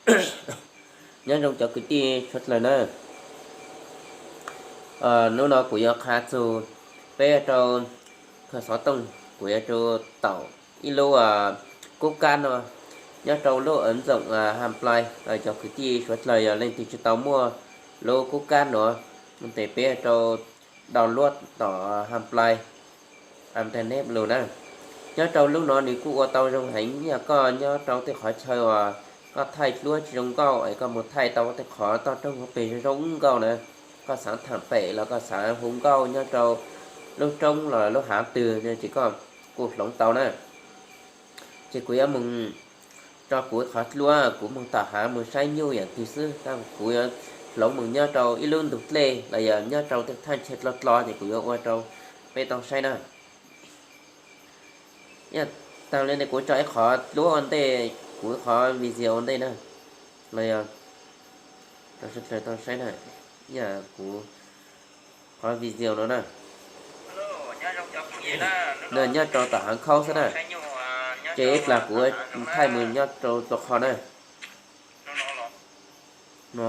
Nyob zoo cov kwv tij suav dlawg na. Hnub no kuv yuav qha txug peb rau khaws xov tooj, kuv yuav rau taum ib lub kub kab no nyob rau lub ntxoom Hamplais. Cov kwv tij suav dlawg yog leej twg tsis tau muaj lub kub kab no ces peb rau download tom Hamplais internet lug na. Nyob rau lub no nws kuj ua tau zoo heev, yog koj nyob rau tej qhov chaw uas koj thaij duab tsis zoo nkauj es koj mus thaij tau tej qhov toj roob hauv pes zoo zoo nkauj na, koj xav tham pem los koj xav hu nkauj nyob rau lub roob los lub hav twg no ces koj kuj hloov tau na. Ces kuv yuav mus tso kuv qhov duab, kuv moog tom hav mus saib nyuj yam twg xwb, tab kuv yuav hloov mus nyob rau ib lub ntug dlej los yog nyob rau tej thaaj chaw dlo dlo ces kuv yuav ua rau peb tau saib na. Yog taag le ntawd kuv tso ib qhov duab ua ntej, kuv ib qhov video ua ntej na, los yog rau sawv dlawg tau saib na, yog kuv qhov video no na. Nyob rau tom hav khaub xwb na, ces ib plag kuv thaij mus nyob rau tus qhov na. No,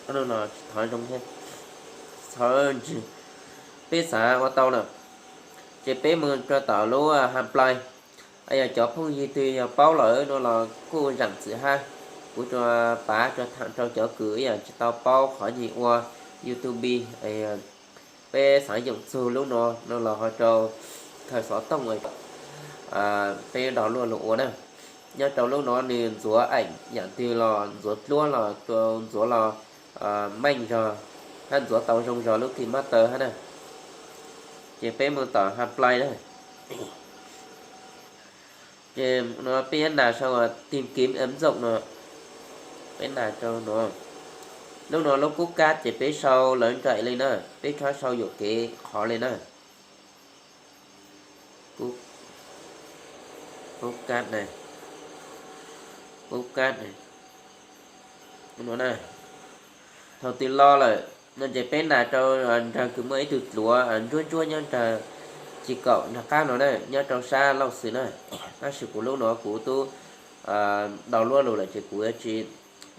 thov zoo thiab, thov ntswg, peb xav ua tau lawm ces peb mus rau tom lub Hamplais. Yog cov phooj ywg twg yog paub lawm no los kuj zaam txim hab, kuv tsuas pav tsuas tham rau cov kws ib yam tsis tau paub qhov nyuag ua YouTube, peb xav yoom txug lub no, no los ho rau khaws xov tooj peb download lug ua na. Nyob rau lub no nws ntxuav eem yam twg los ntxuav duab los ntxuav los meej zog, hab ntxuav tau zoo zog lub KineMaster hab na. Ces peb mus tom Hamplais na. Ces no peb yuav nas sau tìm kiếm ứng dụng no, peb nas rau no. Lub no lub kub kab ces peb sau lawv nraim li na, peb txhob sau yuam kev qhov li na. Kub kab, kub kab no na. Thaum twg lo lawm no ces peb nas rau nraag kws muaj ib tug dluav ntsuab ntsuab nyob nraag, tsis kaum nraag qab no na, nyob rau sab laug xwm na. Tab sis kuv lub no kuv tub download lug lawm ces kuv yuav tsis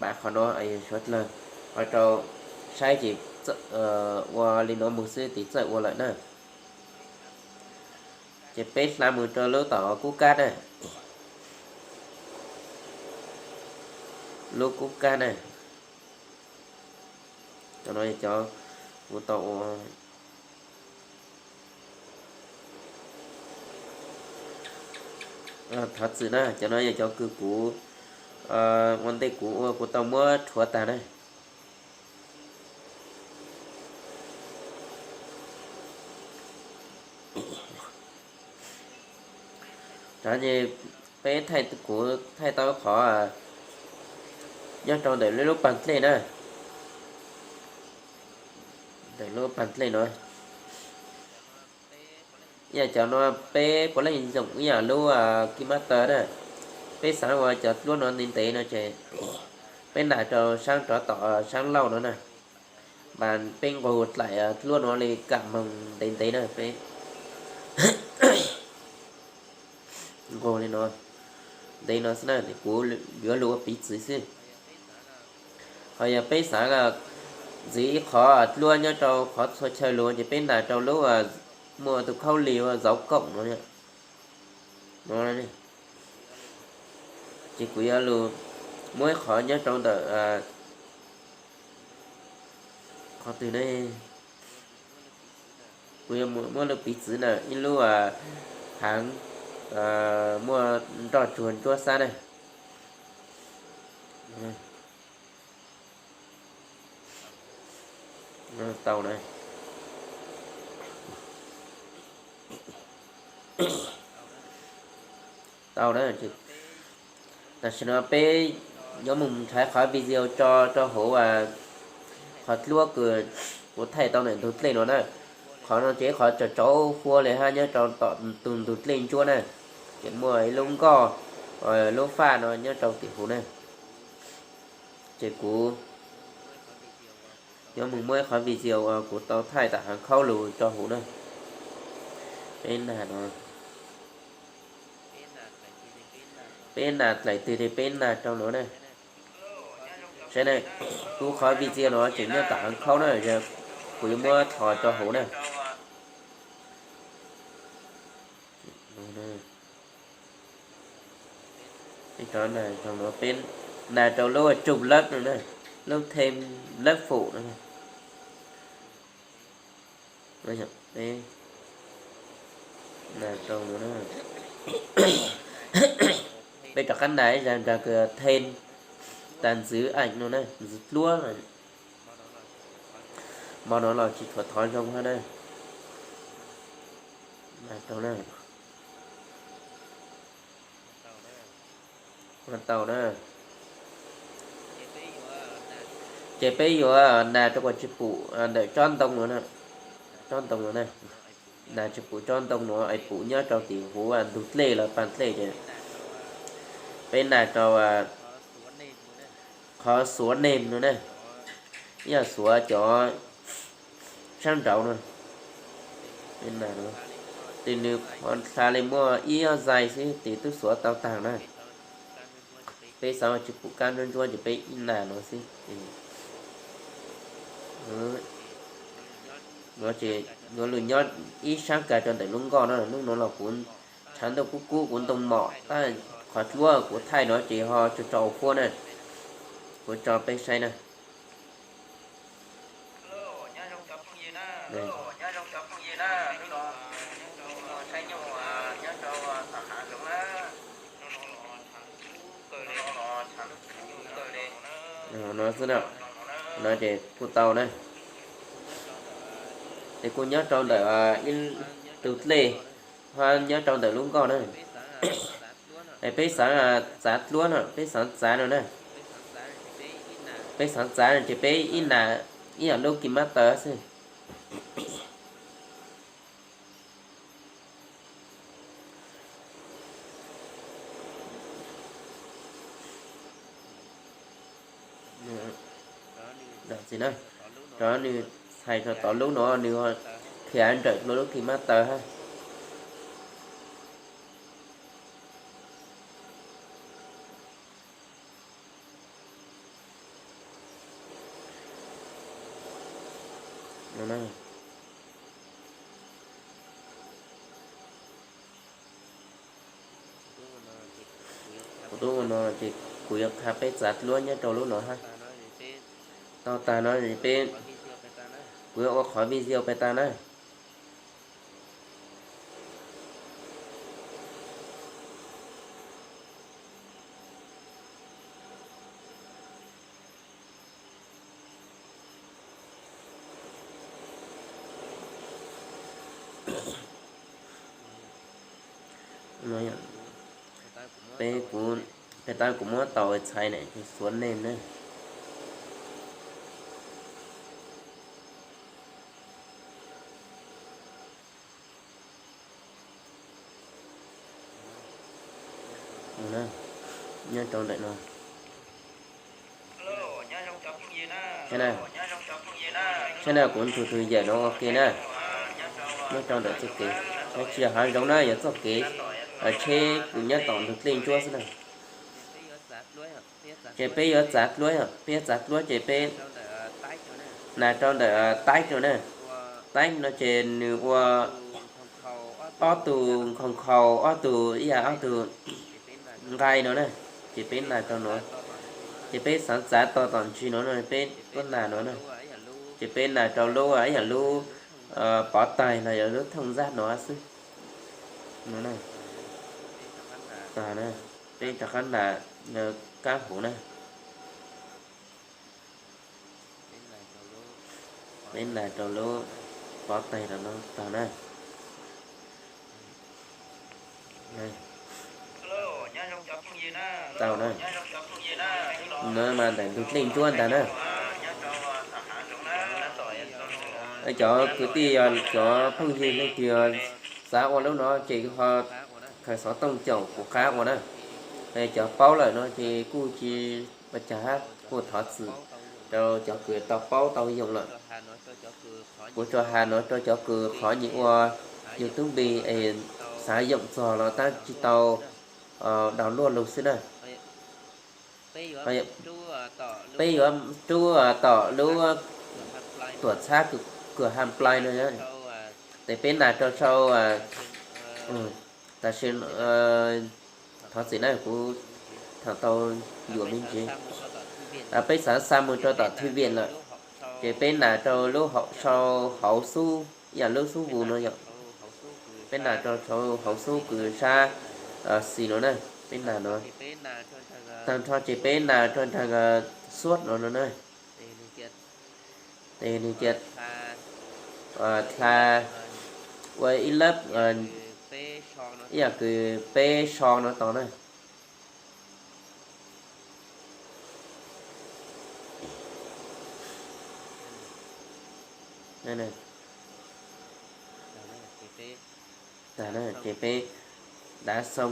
pav qhov no, suav dlawg ho rau saib ces ua li no mus xwb tiv txawj ua lawm na. Ces peb hla mus rau lub tom kub kab na. Lub kub kab na. Cov no yog cov kuv tau ua, thov txim na, cov no yog cov kws kuv ua ntej kuv ua kuv tau muab rhuav tag na. Cov no peb thaij, kuv thaij tau qhov nyob rau ntawm lub paag dlej na. Ntawm lub paag dlej no, ib yam cov no peb puav leej yoom ib yam lub KineMaster na. Peb xaav ua cov duab no ntev ntev no ces peb nas rau saab rov tom saab laug no na. Mas peb nqug dlaim duab no li kam moog ntev ntev na, peb nqug li no, ntev no xwb na, kuv yuav lug ua piv txwv xwb. Ho yog peb xaav ntxiv ib qhov duab nyob rau qhov txhua chaw lug ces peb nas rau lub muaj tus khaub lig ua zauv koom no. Ces kuv yuav lug muab ib qhov nyob rau ntawm qhov twg ne, kuv yuav muab lub piv txwv na, ib lub haav muaj nroj tsuag ntsuab xab na. Tau na. Tau na. Tam sim no peb yuav mus nrhav qhov video tso rau hauv qhov duab kws kuv thaij tau ntawm ntug dlej no na. Qhov no ces qhov tsaus tsaus huab li hab nyob rau tom tus ntug dlej ntsuab na. Ces muaj ib lub nkoj, lub faj no nyob rau tim huv na. Ces kuv yuav mus muab ib qhov video uas kuv tau thaij tam haav khaub lug rau huv na. Peb nas no, peb nas dlaim twg ces peb nas rau no na. Saib na, kuv qhov video no tseem nyob tom hauv khaub na, kuv yuav muab thos rau hauv na. Peb rau na, peb na rau lub tsuj lab no na, lub thêm lab phụ no. Peb na rau no na. Peb rov qab na ib zag nrog kws thêm tag ntxwv aim no na, ntxwv duab. Mo no los tsis tshua thov zoo hab na. Na rau na. Tau na. Ces peb yuav nas rau kuas tsis pum ntawm tsob ntoo no na. Tsob ntoo no na. Nas tsis pum tsob ntoo no es pum nyob rau tim huv ntug dlej los pas dlej ces peb nas rau qhov xuav name no na. Ib yam xuav cov sab nraud no. Tes nws qhov hla li muaj ib ob zais xwb tes twb xuav tau taag na. Peb xav tsis pum kab ntsuab ntsuab ces peb ib nas no xwb. Ces yuav lug nyob ib sab kag rau ntawm lub nkoj no, lub no los kuv tshav ntuj kub kub kuv ntoo mom tab qhov dluab kuv thaij no ces ho tso tso ua fuab na. Kuv tso peb saib na. No xwb na, no ces kuj tau na. Ces kuj nyob rau ntawm ib tug dlej, ho nyob rau ntawm lub nkoj na. Es peb xaav txav dluab no, peb xaav txav no na. Peb xaav txav no ces peb ib nas ib yam lub kis mab taw xwb. Rov nws txhais rau tod lub no nws qhia nrawm dlua lub kis mab taw hab. Kuv tub ua no ces kuv yuav qha peb txav dluab nyob rau lub no hab. Tau tag no peb, kuv yuav ua qhov video peb tag na. Peb kuv, peb tab kuv muab tau txhais ne ces xuav nej na. Nyob rau ntawm no. Saib na, kuv ntug tug yawm no ua ke na. Nyob rau ntawm txoj kev, tsis yog hav zoov na, yog txoj kev tsheb kws nyob tom ntug dlej ntsuab xwb na. Ces peb yuav txav dluab, peb yuav txav dluab ces peb nas rau ntawm taib no na. Taib no ces nws ua ob tug nkhaus nkhaus, ob tug ib yam ob tug nqaij no na. Ces peb nas rau no, ces peb xaav txav to tom ntsis no no peb tuab nas no na. Ces peb nas rau lub ib yam lub pov taig los yog lub thooj zaj no xwb. No na, tag na, peb rov qab nas kab huv na. Peb nas rau lub pov taig rau no tag na. Tau na. No mas ntawm ntug dlej ntsuab ntag na. Cov kwv tij, cov phooj ywg leej twg xav ua lub no ces ho khaws xov tooj caum kuv qab ua na. Cov paub lawm no ces kuj tsis ua cas hab, kuj thov txim rau cov kws tau paub tau yoom lawm. Kuv tsuas has no rau cov kws qhov nyias ua YouTube es xav yoom txog los tab tsis tau download lug xwb na. Peb yuav rub tom lub tuam txhab kws ha plai no, ces peb nas rau sau, tam sim thov txim na, kuv tham tau yuam me ntsis. Peb xav xa mus rau tom thư viện lawm, ces peb nas rau lub hauv sau hauv xub, ib yam lub xub vus no yom. Peb nas rau sau hauv xub kws sab xis no na, peb nas no. Tag nrho ces peb nas rau nraag suab no no na. Tes nwg cia dlha ua ib lab, ib yam kws peb sau no tau na. Tag na, ces peb dav xoo,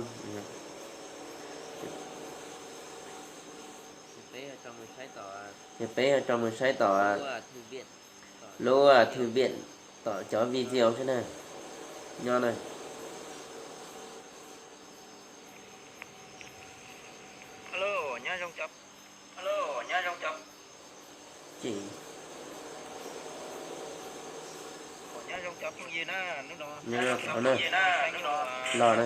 ces peb yuav rau mus saib tom lub thư viện, tom cov video xwb na. Nyob na. Los na.